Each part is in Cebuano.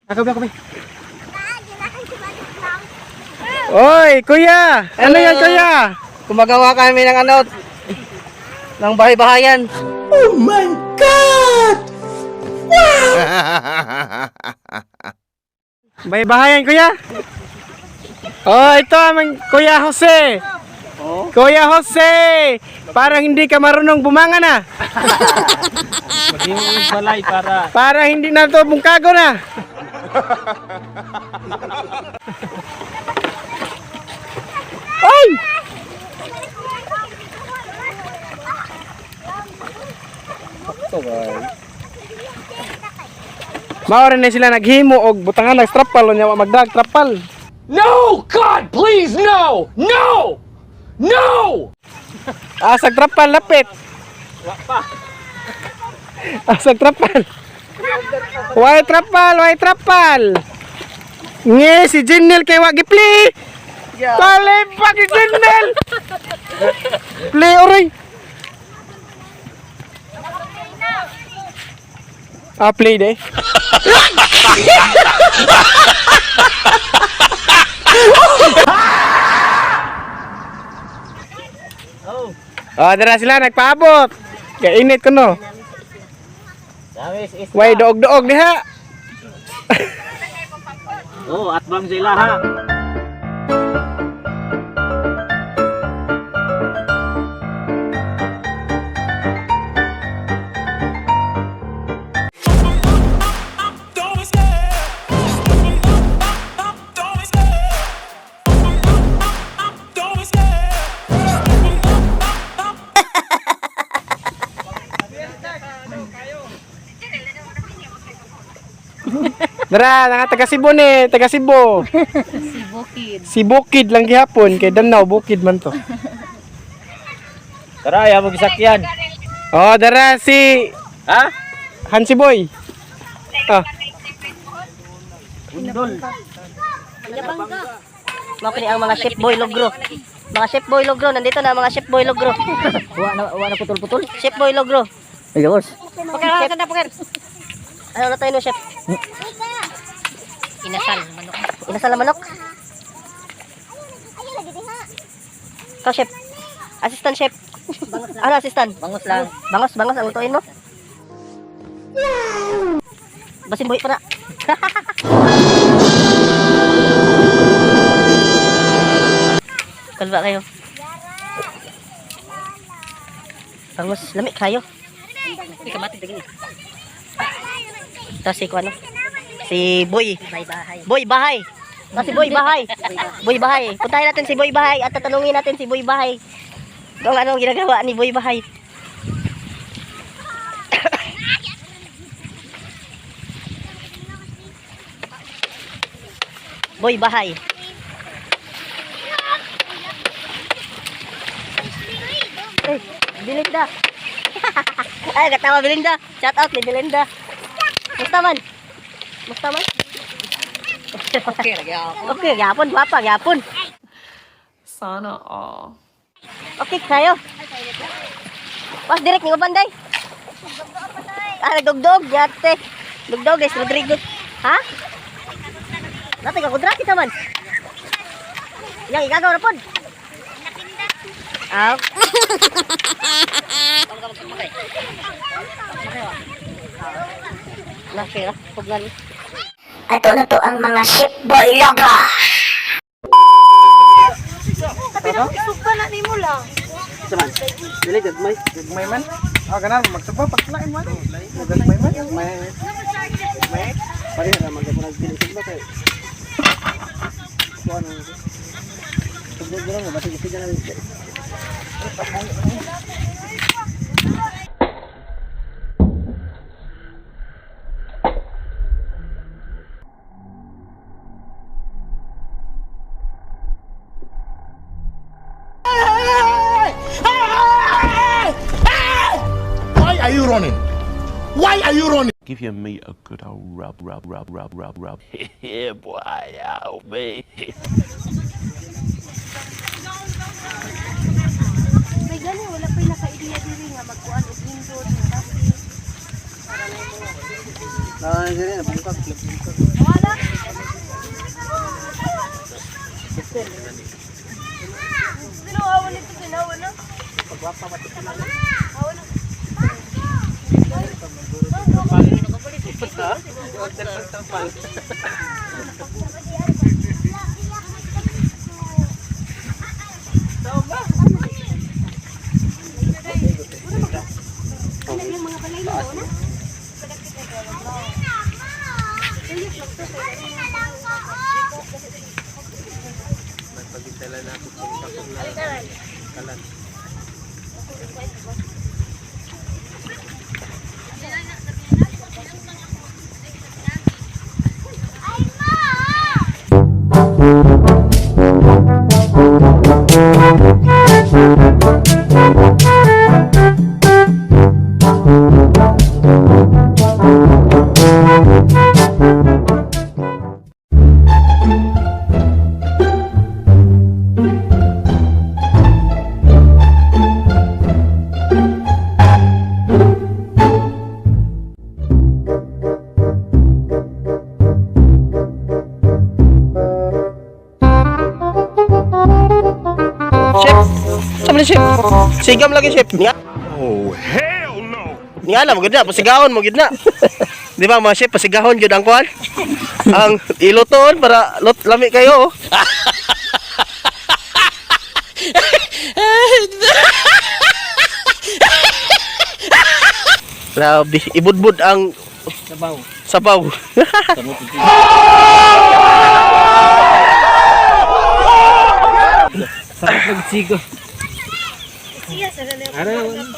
Ako ba, ako ba? Oy, kuya! Ano yan, kuya? Gumagawa kami ng ano, ng bahay-bahayan. May bahayan, kuya? Oh, ito aming Kuya Jose. Oh. Kuya Jose! Parang hindi ka marunong bumanga na. Maghimong balay para Para hindi na to bungkago na. Ay! Mao rin na sila naghimo og butangan ng trapal unya wa magdag trapal. No! God, please, no! No! No! Asag trapal lapit. Asag trapal. Way trapal, way trapal. Nge si Jinel kay wa gipli. Talay pa si Jinel. Play oray. Ah, play de. Oh, dara sila nagpaabot. Kay init ko no. Way doog-doog diha. Oh, at bang sila ha. Dara, nga taga Cebu ni, taga Cebu. Si Bukid. Si Bukid lang gihapon kay Danau Bukid man to. Tara, ayaw mo gisakyan. Oh, dara si Ha? Hansi Boy. Ah, Undol. Mao kini ang mga chef boy logro. Mga chef boy logro, nandito na ang mga chef boy logro. Wa na putol-putol. Chef boy logro. Ay, boss. Pakir, kanda pakir. Ano na tayo no, chef? Inasal, manok. Inasal na manok. Ikaw, chef. Assistant chef. Ano assistant? Bangos lang. Bangos, bangos ang lutuin mo. Basin buhi pa na. Kalba kayo. Bangos, lami kayo. Hindi ka matid lagi. Tapos si kuano? Si Boy. Bay bahay. Boy Bahay. Ah, si Boy Bahay. Boy Bahay. Puntahin natin si Boy Bahay at tatanungin natin si Boy Bahay kung anong ginagawa ni Boy Bahay. Boy Bahay. Eh, Belinda. Ay, katawa Belinda. Shout out ni Belinda. Musta man? Musta man? Okay, lagi ako. Okay, gyapon, gwapa, gyapon. Sana all. Okay, kayo. Pas direct ni uban day. Ah, nagdugdog, yate. Dugdog guys, Rodrigo. Ha? Nate ka kudra kita man. Yang igagaw na pod. Ah. Na sira, pugnan. Ato na to ang mga shipboy logo. Dili gagmay, gagmay man. Ah, ganan magsaba paklain man. Gagmay man. May may pare na magapon dili sugba kay. Kuan. Sugba dira mo bati gid na. Why are you running? Why are you running? Give your meat a good old rub, rub, rub, rub, rub, rub. Yeah, boy, oh, me. May gani, wala pa naka-idea diri nga magkuan og lindot nga kasi. Ah, dili na bungkag. Chef, sa man ni chef? Sigam lagi chef. Nga. Oh, hell no! Nga alam, gud na pasigahon mo gud na. Di ba mga chef, pasigahon gyud ang kuan? Ang ilutoon para lot lami kayo. Oh. Grabe, ibudbud ang Sabaw. sabaw. Sarap nagsigo.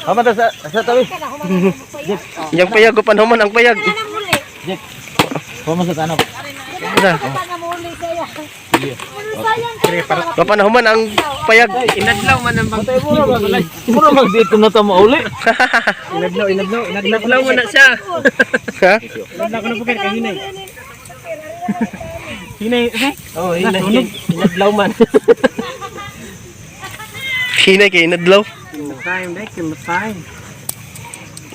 Hama ta sa tabi. Yang payag ko panhuman ang payag. Hama sa tanap. Isa. Kapanahuman ang payag. Inadlaw man ang bang. Mura mag mura mag dito na ta mauli. Inadlaw, inadlaw, inadlaw man na siya. Ha? Inadlaw ko na po kayo kanina. Hinay, eh? Oh, hinay. Inadlaw man. Hinay kay inadlaw. Time, dek, time.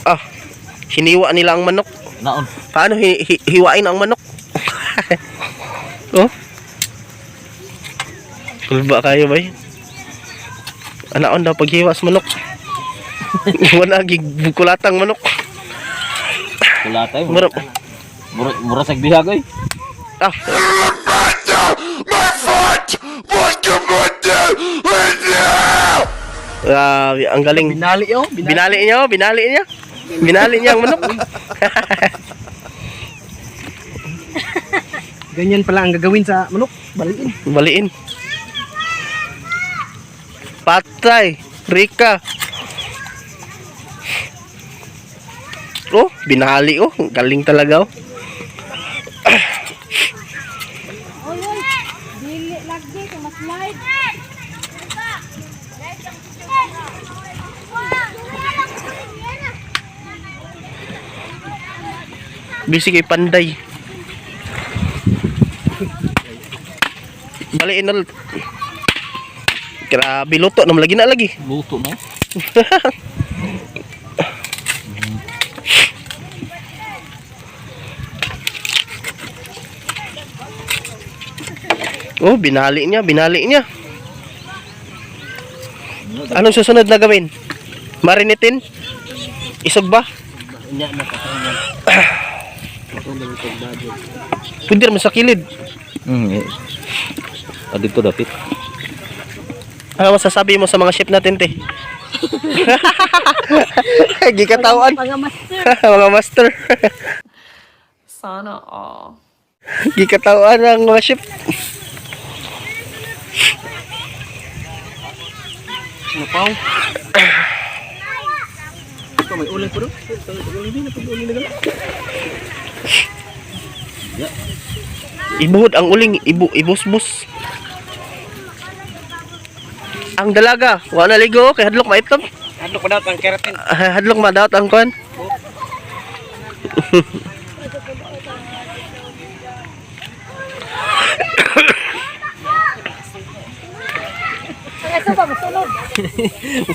Ah, hiniwa nila ang manok. Naon. Paano hiwain ang manok? Oh? Kulba kayo bay. Anaon daw paghiwa sa manok. Wala gigbukulatang manok. Kulatay. Mura Mura mura sa bihag oy. ah, My foot! What you gonna do? grabe, ang galing. Binali oh, Binali niya, oh, binali niya. Binali niya ang manok. Ganyan pala ang gagawin sa manok. Baliin. Baliin. Patay, Rika. Oh, binali oh. Galing talaga oh. Dili lagi kung mas live. Busy kay Panday. Baliin na. Grabe luto na lagi na lagi. Luto no. Oh, binali niya, binali niya. Anong susunod na gawin? Marinitin? Isog ba? Pwede naman sa kilid. Mm. Eh. Ah, dito dapit. Ano masasabi mo sa mga chef natin, te? Gikatawan. Mga master. Mga master. Sana all. Gikatawan ang mga chef. Napaw. Ito may uling po doon. Uling din, uling na gala. Ibuhod ang uling, ibusbus. Ang dalaga, wala ligo kay hadlok maitom. Hadlok ko daw ang keratin. Ah, hadlok madaot ang kuan.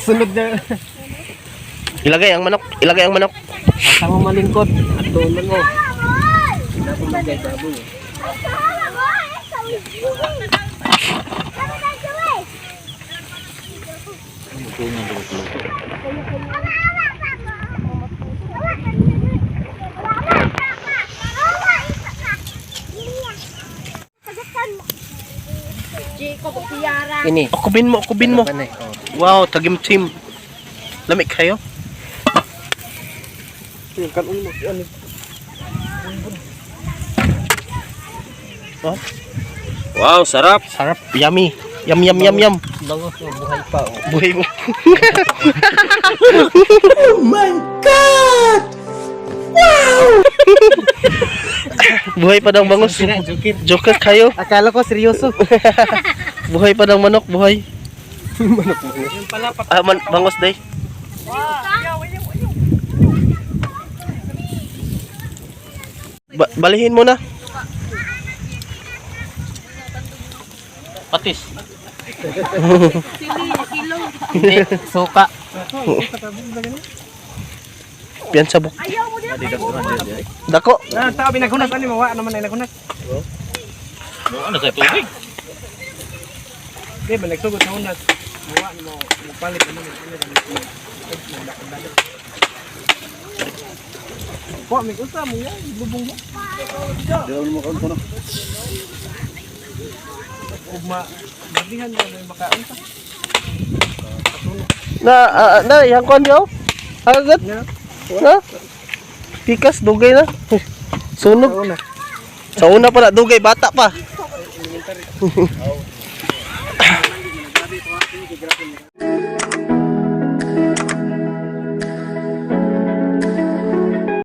Sunod na. Ilagay ang manok, ilagay ang manok. Asa mo malingkod at tulong mo. Dapat magay baboy. Ini. Ukubin mo, ukubin mo. Ano eh, oh. Wow, tagimtim. Lamig kayo. Yung kanon mo, ano? Oh, Wow, sarap. Sarap, yummy. Yum yum yum yum. Bangos mo, buhay pa oh. Buhay mo. Oh my God! Wow! Buhay pa daw bangus. Joker. Joker kayo. Akala ko seryoso. Buhay pa daw manok, buhay. Manok mo. Yung pala Ah, man, bangos day. Balihin mo na. Patis. Hindi, suka. Piyan sa buk. Dako. Ah, tao binaghunas ani mawa naman ay naghunas. Ano sa tubig? Di ba nagsugod sa hunas. Mawa mo palit naman ay Po, may usa mo yan, lubong mo. Mo Ug ma madihan na may makaunta. Na ah, na yang kwan diyo. Agad. Na. Pikas dugay na. Sunog. Sa una pala dugay bata pa.